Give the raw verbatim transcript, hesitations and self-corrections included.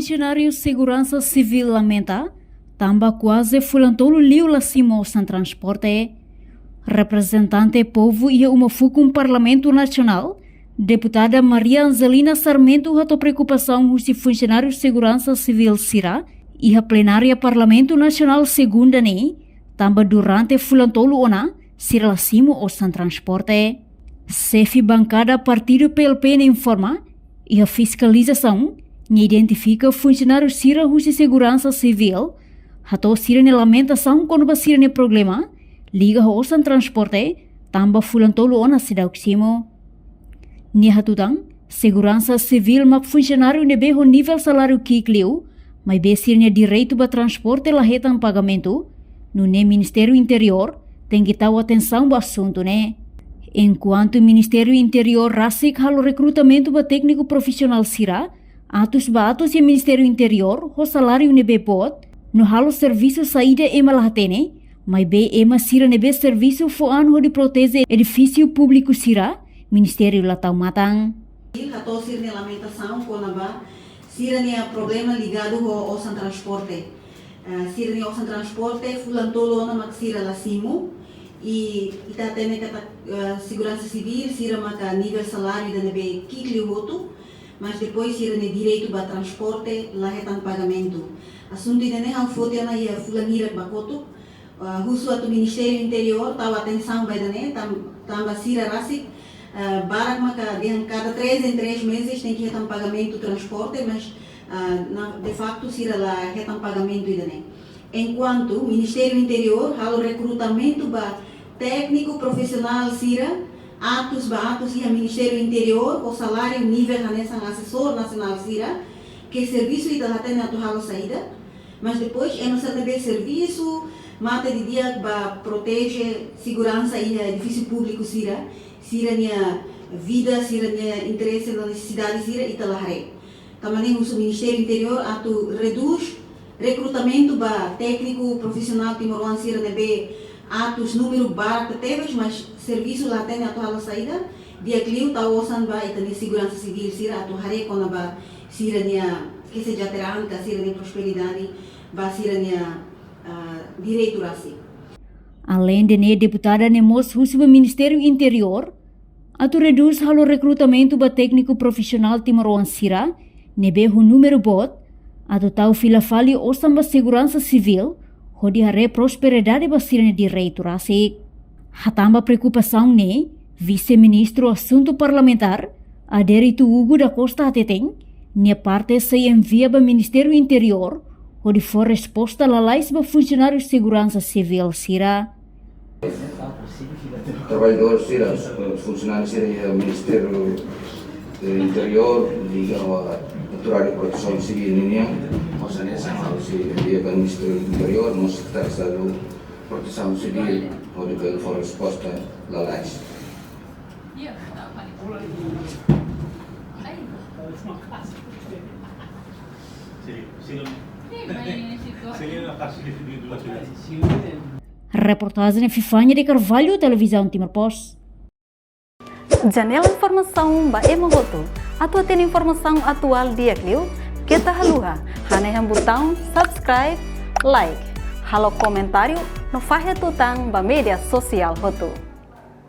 Funsionáriu Seguransa Sivíl lamenta, tanba kuaze fulan tolu liu la simu osan transporte. Reprezentante povu iha uma fukun Parlamentu Nasionál, Deputada Maria Angelina Sarmento hato'o preokupasaun husi funsionáriu seguransa sivíl sira iha plenária Parlamentu Nasionál segunda ne'e, tanba durante fulan tolu ona sira la simu osan transporte. Xefe bankada partidu P L P ne'e informa, iha fiskalizasaun, nia identifika funsionáriu sira husi seguransa sivíl, hato'o sira-nia lamentasaun kona-ba sira-nia problema liga ho osan transporte, tanba fulan tolu ona seidauk simu. Nia hatutan, seguransa sivíl mak funsionáriu ne'ebé ho nivel saláriu ki'ik liu, maibé sira-nia direitu ba transporte la hetan pagamentu, nune'e Ministériu Interiór tenke tau atensaun ba asuntu ne'e. Enkuantu Ministériu Interiór rasik halo rekrutamentu ba tékniku profisionál sira, atus ba atus iha Ministériu Interiór ho saláriu ne'ebé boot, no halo servisu saida ema la hatene, maibé ema sira ne'ebé servisu fó an hodi proteje edifísiu públiku sira, Ministériu la tau matan. Hato'o sira-nia lamentasaun kona-ba sira-nia problema ligadu ho osan transporte. Eh, sira-nia osan transporte fulan tolu ona mak sira la simu. I ita hatene katak, eh, seguransa sivíl sira maka nivel saláriu ida ne'ebé ki'ik liu hotu, mas depois sira-nia direitu ba transporte la hetan pagamentu. Asuntu ida-ne'e ha'u foti ona iha fulan hirak ba kotuk. Ah, husu atu Ministériu Interiór tau atensaun ba ida-ne'e, tam-, tanba sira rasik, ah, barak maka dehan kada três em três meses tenke hetan pagamentu transporte, mas, ah, na, de facto sira la hetan pagamentu ida-ne'e. Enkuantu Ministériu Interiór halo rekrutamentu ba tékniku profisionál sira, atus ba atus iha Ministériu Interiór, ho saláriu nivel hanesan asesór nasionál sira, ke servisu ita la hatene atu halo saida, mas depois ema sira ne'ebé servisu mate didi'ak ba proteje seguransa iha edifísiu públiku sira, sira-nia vida, sira-nia interese no nesesidade sira ita la haree. Tanba ne'e husu Ministériu Interiór atu redús rekrutamentu ba tékniku profisionál timoroan sira ne'ebé atus númeru barak tebes, mas servisu la hatene atu halo saida, di'ak liu tau osan ba ita-nia seguransa sivíl sira atu haree kona-ba sira-nia kesejahteraan ka sira-nia prosperidade, ba sira-nia, ah, direitu rasik. Aleinde ne'e, deputada ne'e mós husu ba Ministériu Interiór atu redús halo rekrutamentu ba tékniku profisionál timoroan sira ne'ebé ho númeru boot, atu tau fila fali osan ba seguransa sivíl, hodi haree prosperidade ba sira-nia direitu rasik. Hatán ba preokupasaun ne'e, Vise-Ministru Asuntu Parlamentár, Adérito Hugo da Costa hateten, nia parte sei envia ba Ministériu Interiór, hodi fó resposta lalais ba funsionáriu seguransa sivíl sira. Traballadór sira, funsionáriu sira iha Ministériu, eh, Interiór, liga ho Autoridade Protesaun Sivíl ninian, mós hanesan, ha'u sei envia ba Ministériu Interiór, mós Sekretáriu Estadu Protesaun Sivíl, hodi bele fó resposta lalais. Reportajen Fifania de Carvalho, Televizaun Timor Post. Janela informasaun ba ema hotu. Atu hatene informasaun atuál di'ak liu, keta haluha hanehan butaun subscribe, like, halo komentáriu no fahe tutan ba média sosiál hotu.